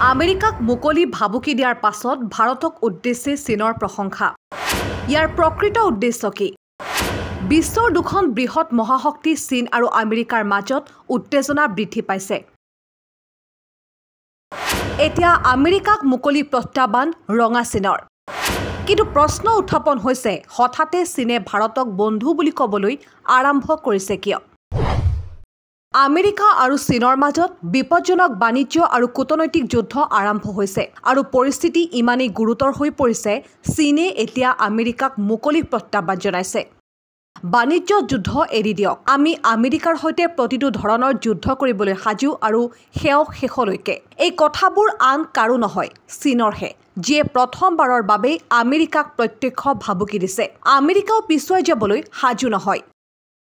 আমেৰিকাক মুকলি ভাবুকি দিয়াৰ পাছত ভাৰতক উদ্দেশ্যে চীনৰ প্ৰশংসা। ইয়াৰ প্ৰকৃত উদ্দেশ্য কি? বিশ্বৰ দুখন বৃহৎ মহাশক্তি চীন আৰু আমেৰিকাৰ মাজত উত্তেজনা বৃদ্ধি পাইছে। এতিয়া আমেৰিকাক মুকলি প্ৰত্যাহ্বান ৰঙা চীনৰ। কিন্তু প্ৰশ্ন উত্থাপন হৈছে, হঠাতে চীনে ভাৰতক বন্ধু বুলি ক'বলৈ আৰম্ভ কৰিছে কিয়? আমেৰিকা আৰু চীনৰ মাজত বিপজ্জনক বাণিজ্য আৰু কূটনৈতিক যুদ্ধ আৰম্ভ হৈছে আৰু পৰিস্থিতি ইমানেই গুৰুতৰ হৈ পৰিছে, চীনে এতিয়া আমেৰিকাক মুকলি প্ৰত্যাহ্বান জনাইছে। বাণিজ্য যুদ্ধ এৰি দিয়ক, আমি আমেৰিকাৰ সৈতে প্ৰতিটো ধৰণৰ যুদ্ধ কৰিবলৈ সাজু আৰু সেয়াও শেষলৈকে। এই কথাবোৰ আন কাৰো নহয়, চীনৰহে, যিয়ে প্ৰথমবাৰৰ বাবেই আমেৰিকাক প্ৰত্যক্ষ ভাবুকি দিছে। আমেৰিকাও পিছুৱাই যাবলৈ সাজু নহয়।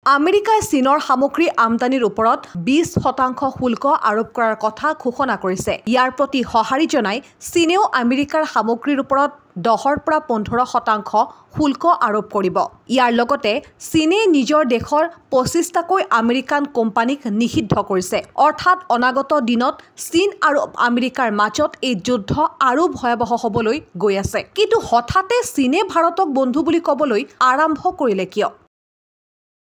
আমেৰিকাই চীনৰ সামগ্ৰী আমদানিৰ ওপৰত 20% শুল্ক আৰোপ কৰাৰ কথা ঘোষণা কৰিছে। ইয়াৰ প্ৰতি সঁহাৰি জনাই চীনেও আমেৰিকাৰ সামগ্ৰীৰ ওপৰত 10ৰ পৰা 15% শুল্ক আৰোপ কৰিব। ইয়াৰ লগতে চীনে নিজৰ দেশৰ 25টাকৈ আমেৰিকান কোম্পানীক নিষিদ্ধ কৰিছে। অৰ্থাৎ অনাগত দিনত চীন আৰু আমেৰিকাৰ মাজত এই যুদ্ধ আৰু ভয়াৱহ হ'বলৈ গৈ আছে। কিন্তু হঠাতে চীনে ভাৰতক বন্ধু বুলি ক'বলৈ আৰম্ভ কৰিলে কিয়?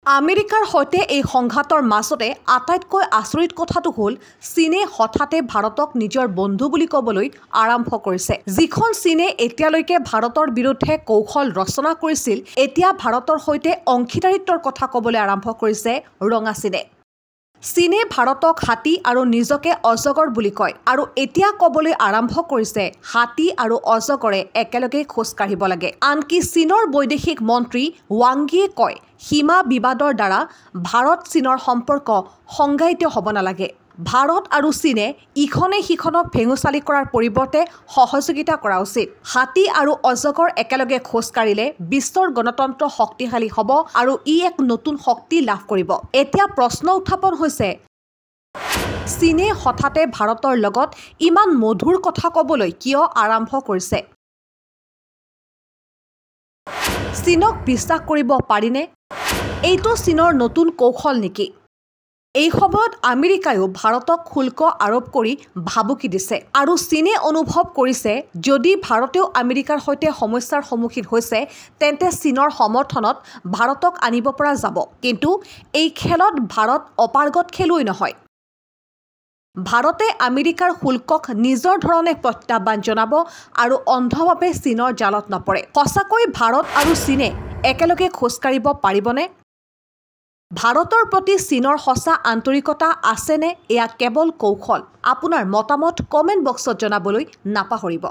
আমেৰিকাৰ সৈতে এই সংঘাতৰ মাজতে আটাইতকৈ আচৰিত কথাটো হ'ল, চীনে হঠাতে ভাৰতক নিজৰ বন্ধু বুলি ক'বলৈ আৰম্ভ কৰিছে। যিখন চীনে এতিয়ালৈকে ভাৰতৰ বিৰুদ্ধে কৌশল ৰচনা কৰিছিল, এতিয়া ভাৰতৰ সৈতে অংশীদাৰিত্বৰ কথা ক'বলৈ আৰম্ভ কৰিছে ৰঙা চীনে। চীনে ভাৰতক হাতী আৰু নিজকে অজগৰ বুলি কয় আৰু এতিয়া ক'বলৈ আৰম্ভ কৰিছে হাতী আৰু অজগৰে একেলগে খোজ কাঢ়িব লাগে। আনকি চীনৰ বৈদেশিক মন্ত্ৰী ৱাংগীয়ে কয়, সীমা বিবাদৰ দ্বাৰা ভাৰত চীনৰ সম্পৰ্ক সংজ্ঞায়িত হ'ব নালাগে। ভাৰত আৰু চীনে ইখনে সিখনক ভেঙুচালি কৰাৰ পৰিৱৰ্তে সহযোগিতা কৰা উচিত। হাতী আৰু অজগৰ একেলগে খোজ কাঢ়িলে বিশ্বৰ গণতন্ত্ৰ শক্তিশালী হ'ব আৰু ই এক নতুন শক্তি লাভ কৰিব। এতিয়া প্ৰশ্ন উত্থাপন হৈছে, চীনে হঠাতে ভাৰতৰ লগত ইমান মধুৰ কথা ক'বলৈ কিয় আৰম্ভ কৰিছে? চীনক বিশ্বাস কৰিব পাৰিনে? এইটো চীনৰ নতুন কৌশল নেকি? এই সময়ত আমেৰিকায়ো ভাৰতক শুল্ক আৰোপ কৰি ভাবুকি দিছে আৰু চীনে অনুভৱ কৰিছে যদি ভাৰতেও আমেৰিকাৰ সৈতে সমস্যাৰ সন্মুখীন হৈছে, তেন্তে চীনৰ সমৰ্থনত ভাৰতক আনিব পৰা যাব। কিন্তু এই খেলত ভাৰত অপাৰ্গত খেলুৱৈ নহয়। ভাৰতে আমেৰিকাৰ শুল্কক নিজৰ ধৰণে প্ৰত্যাহ্বান জনাব আৰু অন্ধভাৱে চীনৰ জালত নপৰে। সঁচাকৈ ভাৰত আৰু চীনে একেলগে খোজকাঢ়িব পাৰিবনে? ভাৰতৰ প্ৰতি চীনৰ সঁচা আন্তৰিকতা আছেনে এয়া কেৱল কৌশল? আপোনাৰ মতামত কমেণ্ট বক্সত জনাবলৈ নাপাহৰিব।